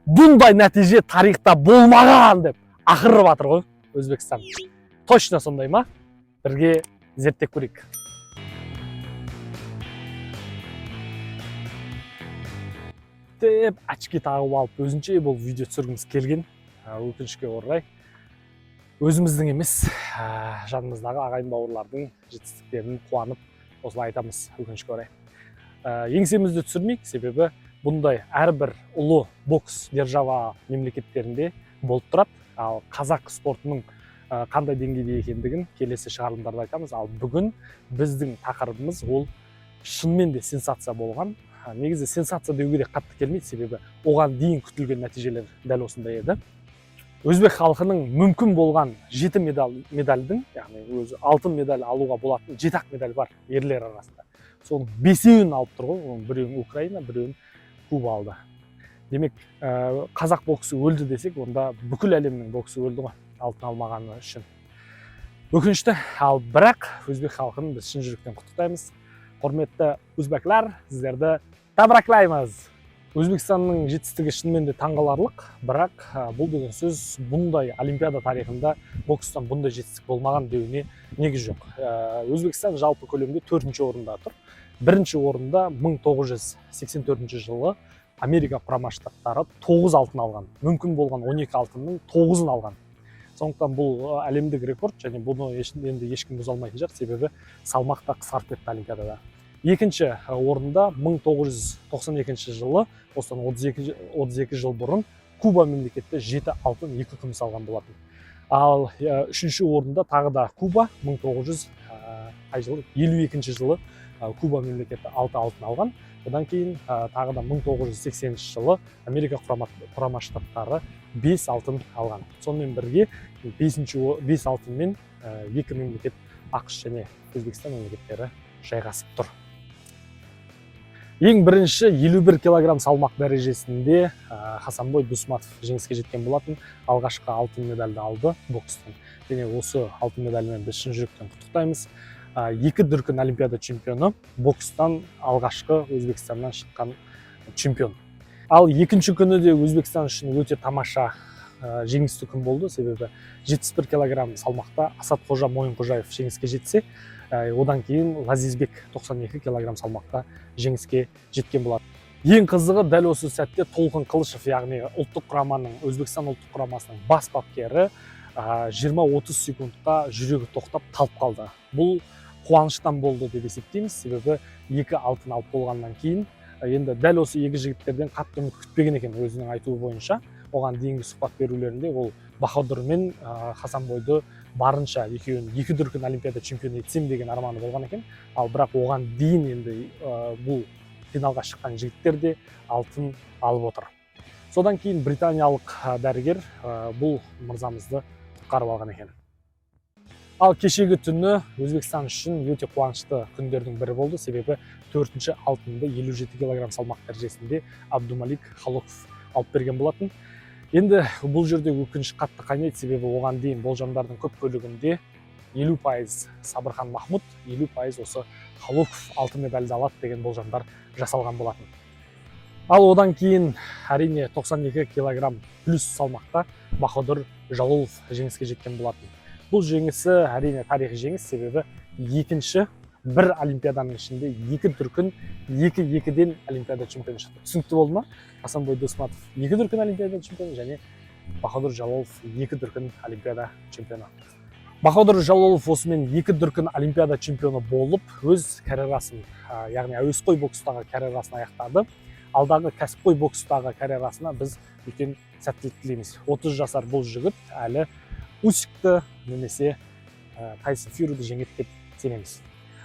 Бұндай нәтиже тарихта болмаған деп ақырып жатыр ғой Өзбекстан. Точно сондай ма? Бірге зерттеп көрейік. Деп очки тағып алып, өзінше бұл видео түсіргіміз келген. Өкінішке орай, өзіміздің емес, жанымыздағы ағайын бауырлардың жетістіктерін қуанып осылай айтамыз, өкінішке орай. Еңсемізді түсірмейік, себебі бұндай әрбір ұлы бокс держава мемлекеттерінде болып тұрады. Ал қазақ спортының қандай деңгейде екендігін келесі шығарылымдарда айтамыз. Ал бүгін біздің тақырыбымыз ол шынымен де сенсация болған. Негізі сенсация деуге де қатты келмейді, себебі оған дейін күтілген нәтижелер дәл осындай еді. Өзбек халқының мүмкін болған жеті медаль, медальдің, яғни өзі алтын медаль алуға болатын жеті ақ медаль бар ерлер арасында, соның бесеуін алып тұр ғой. Оның біреуін Украина, біреуін Куба алды. Демек, қазақ боксы өлді десек, онда бүкіл әлемнің боксы өлді ғой алтын алмағаны үшін. Өкінішті. Ал бірақ өзбек халқын біз шын жүректен құттықтаймыз. Құрметті өзбеклар, сіздерді tabriklаймыз. Өзбекстанның жетістігі шынымен де таңғаларлық, бірақ бұл деген сөз бұндай олимпиада тарихында бокстан бұндай жетістік болмаған деуіне негіз жоқ. Өзбекстан жалпы көлемде төртінші орында тұр. Бірінші орында 1984 жылы Америка Құрама Штаттары 9 алтын алған, мүмкін болған 12 алтынның 9-ын алған. Сондықтан бұл әлемдік рекорд және бұны енді ешкім бұза алмайтын шығар, себебі салмақ та қысқарып кетті олимпиадада. Екінші орында 1992 жылы, осыдан 32 жыл бұрын, Куба мемлекеті жеті алтын, екі күміс алған болатын. Ал үшінші орында тағы да Куба, 1900 қай жылы, 52 жылы Куба мемлекеті алты алтын алған. Одан кейін тағы да 1980 жылы Америка Құрама Штаттары бес алтын алған. Сонымен бірге бесінші бес алтынмен екі мемлекет, АҚШ және Өзбекстан мемлекеттері жайғасып тұр. Ең бірінші 51 килограмм салмақ дәрежесінде Хасанбой Дусматов жеңіске жеткен болатын. Алғашқы алтын медальді алды бокстан және осы алтын медальмен біз шын жүректен құттықтаймыз. Екі дүркін олимпиада чемпионы, бокстан алғашқы Өзбекстаннан шыққан чемпион. Ал екінші күні де Өзбекстан үшін өте тамаша, жеңісті күн болды, себебі 71 килограмм салмақта Асадқожа Мойынқожаев жеңіске жетсе, одан кейін Лазизбек 92 килограмм салмақта жеңіске жеткен болады. Ең қызығы, дәл осы сәтте Толқын Қылышев, яғни ұлттық құраманың, Өзбекстан ұлттық құрамасының бас бапкері, 20-30 секундқа жүрегі тоқтап талып қалды. Бұл қуаныштан болды деп есептейміз, себебі екі алтын алып болғаннан кейін енді дәл осы екі жігіттерден қатты үміт күтпеген екен. Өзінің айтуы бойынша, оған дейінгі сұхбат берулерінде ол Баһадүр мен Хасанбойды барынша екеуін екі дүркін олимпиада чемпионы етсем деген арманы болған екен. Ал бірақ оған дейін енді бұл финалға шыққан жігіттер де алтын алып отыр. Содан кейін британиялық дәрігер бұл мырзамызды құтқарып алған екен. Ал кешегі түні Өзбекстан үшін өте қуанышты күндердің бірі болды, себебі төртінші алтынды 57 килограмм салмақ дәрежесінде Абдумалик Халоков алып берген болатын. Енді бұл жерде өкініш қатты қайнайды, себебі оған дейін болжамдардың көп бөлігінде 50% Сабырхан Махмұд, 50% осы Халоков алтын медальді алады деген болжамдар жасалған болатын. Ал одан кейін, әрине, 92 килограмм плюс салмақта Баһадүр Жалолов жеңіске жеткен болатын. Бұл жеңісі, әрине, тарихи жеңіс, себебі екінші бір олимпиаданың ішінде екі дүркін екі екіден олимпиада чемпионы шықты. Түсінікті болды ма? Хасанбой Досматов екі дүркін олимпиада чемпионы және Баһадүр Жалолов екі дүркін олимпиада чемпионы. Баһадүр Жалолов осымен екі дүркін олимпиада чемпионы болып, өз карьерасын, яғни әуесқой бокстағы карьерасын аяқтады. Алдағы кәсіпқой бокстағы карьерасына біз үлкен сәттілік тілейміз. 30 жасар бұл жігіт әлі Усикті немесе Тайсон Фьюриді жеңеді деп сенеміз.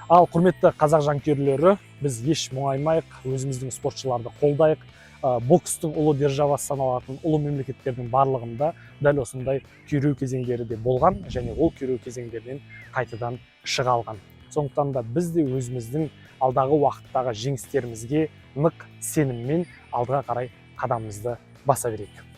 Ал құрметті қазақ жанкүйерлері, біз еш мұңаймайық, өзіміздің спортшыларды қолдайық. Бокстың ұлы державасы саналатын ұлы мемлекеттердің барлығында дәл осындай күйреу кезеңдері де болған және ол күйреу кезеңдерінен қайтадан шыға алған. Сондықтан да біз де өзіміздің алдағы уақыттағы жеңістерімізге нық сеніммен алдыға қарай қадамымызды баса берейік.